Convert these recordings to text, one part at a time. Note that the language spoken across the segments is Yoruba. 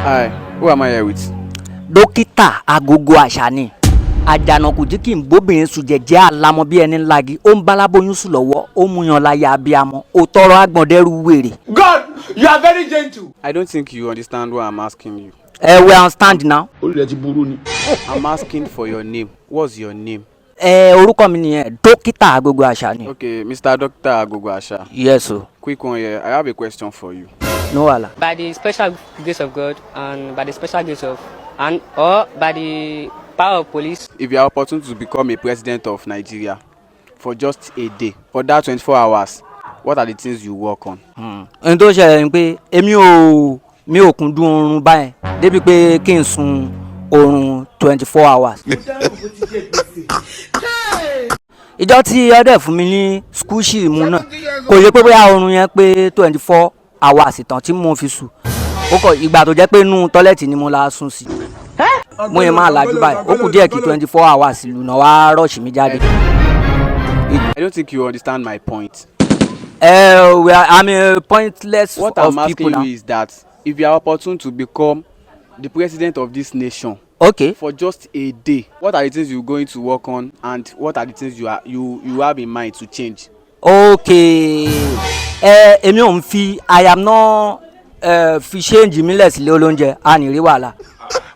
Hi, who am I here with? Dókítà Agogo Àṣà ni, àjànàkú tí kì í bóbìnrin sùn jẹ̀jẹ́, àlámọ́ bí ẹni ńlági, ó ń bálábóyún sùn lọ́wọ́, ó mú yan láyà abiyamọ, ó tọrọ àgbọ̀ndẹ́rù wèrè. God, you are very gentle. I don't think you understand what I'm asking you. Ẹ we understand now. Orí rẹ ti burú ni. I'm asking for your name. What's your name? Ẹ orúkọ mi nìyẹn, Dókítà Agogo Àṣà ni. Okay, Mr. Doctor Agogo Asha. Yes o. Quick one here. I have a question for you. No wahala. By the special grace of God and by the special grace of and or by the power of police. If you are opportune to become a president of Nigeria for just a day, for that 24 hours, what are the things you work on? Ohun tó ṣẹlẹ̀ ni pé èmi ò mi ò kúndùn oorun báyẹn débi pé kí n sun oorun 24 hours. Ìjọ tí ọdẹ fún mi ní skúṣì mu náà, kò yẹ pé bóyá oorun yẹn pé 24 hours tán tí mo fi sùn. Ó kọ ìgbà tó jẹ́ pé inú toilet ni mo la sùn sí, mo yẹn máa lajú báyìí, ó kù díẹ̀ kí 24 hours lù náà wá rush mi jáde. I don't think you understand my point. Ẹ we are, I'm a pointless What of I'm asking people now. You is that if you are opportune to become the president of this nation for just a day, what are the things you're going to work on and what are the things you are you you have in mind to change? Okay, ẹ èmi ò ń fi, I am not fi change mi lẹ̀ sílé olóúnjẹ, a ní rí wàhálà.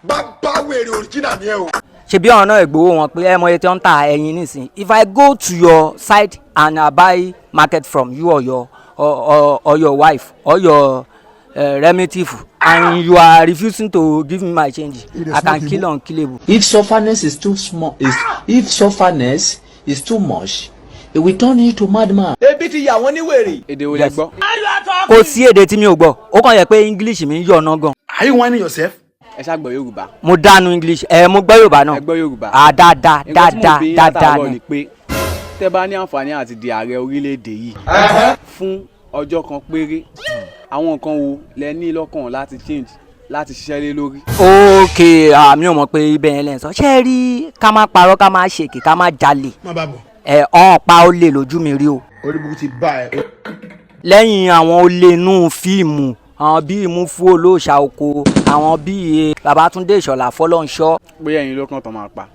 Bàbá wèrè original ni ẹ o. Ṣebí ọ̀ràn náà ìgbowó wọn pé ẹ mọ iye tí wọ́n ń ta ẹyin nísìnyí. If I go to your side and I buy market from you or your wife or your relative and you are refusing to give me my change, I can kill unkillable. If sufferness is too small, is if sufferness is too much, it will turn you to madman. Ebi ti yà wọ́n ní wèrè. Èdè wo lẹ Yes. gbọ́? Kò sí èdè tí mi ò gbọ́, ó kàn yẹ pé English mi ń yọ̀ ọ̀nà gan. Are you whining yourself? Ẹ ṣáà gbọ́ Yorùbá. Mo dánu English, ẹ mo gbọ́ Yorùbá náà. Ẹ gbọ́ Yorùbá. Ah, dáadáa. Nǹkan tí mo Dáadáa bí yín dáadáa látàárọ̀ ni. ni pé tẹ́ bá ní àǹfààní àti di ààrẹ orílẹ̀-èdè yìí fún ọjọ́ kan péré, àwọn nǹkan wo lẹ ní lọ́kàn láti change, láti ṣiṣẹ́ lé lórí? Ok, àmì ò mọ̀ pé ibẹ̀ yẹn lẹ́ ń sọ. Ṣé ẹ rí, ká má parọ́, ká má ṣèké, ká má jalè. Má bàa bọ̀. Ẹ ọ̀hún pa ó lè lójú mi rí o. Orí burúkú ti bá ẹ. Lẹ́yìn àwọn olè inú fíìmù, àwọn bíi Mufu Olóòṣà oko, àwọn bíi Babátúndé Ìṣọ̀lá Fọlọ́nṣọ́. Bóyá ẹ̀yin ló kàn tán máa pa.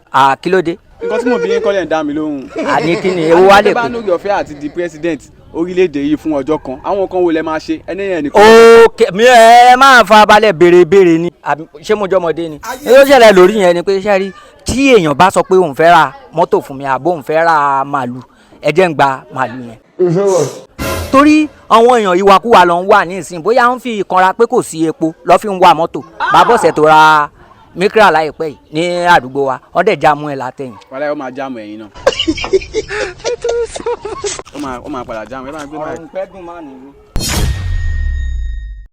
Kílódé? Nǹkan tí mo bí yín kọ́lẹ̀ ń dá mi lóhùn. Àní kí ni ewu wá lè Tẹ́ bá pè. ní ọ̀fẹ́ àti di president orílẹ̀-èdè yìí fún ọjọ́ kan, àwọn nǹkan wo lẹ máa ṣe ẹni yẹn nìkan? Ok, mi ẹ máa fa balẹ̀ béèrè béèrè ni àbí ṣé mo jọmọdé ni? Èyí ó ṣẹlẹ̀ lórí yẹn ni pé, ṣe rí, tí èèyàn bá sọ pé òun fẹ́ ra mọ́tò fún mi àbó òun fẹ́ ra màálù, ẹ jẹ́ ń gba màálù yẹn, torí àwọn èèyàn ìwàkuwà ló ń wà nísìnyí. Bóyá ń fi ìkanra pé kò sí epo lọ́ fi ń wa mọ́tò. Bàbá ọ̀sẹ̀ tó ra Micra láìpẹ́ yìí ní àdúgbò wa, wọ́n dẹ̀ já mú ẹ látẹ̀yìn. Wàhálà, ó máa jam ẹ̀yin náà, ó máa padà jam. Ẹ bá ń gbé mic. Pẹ́gùn máa nìyí.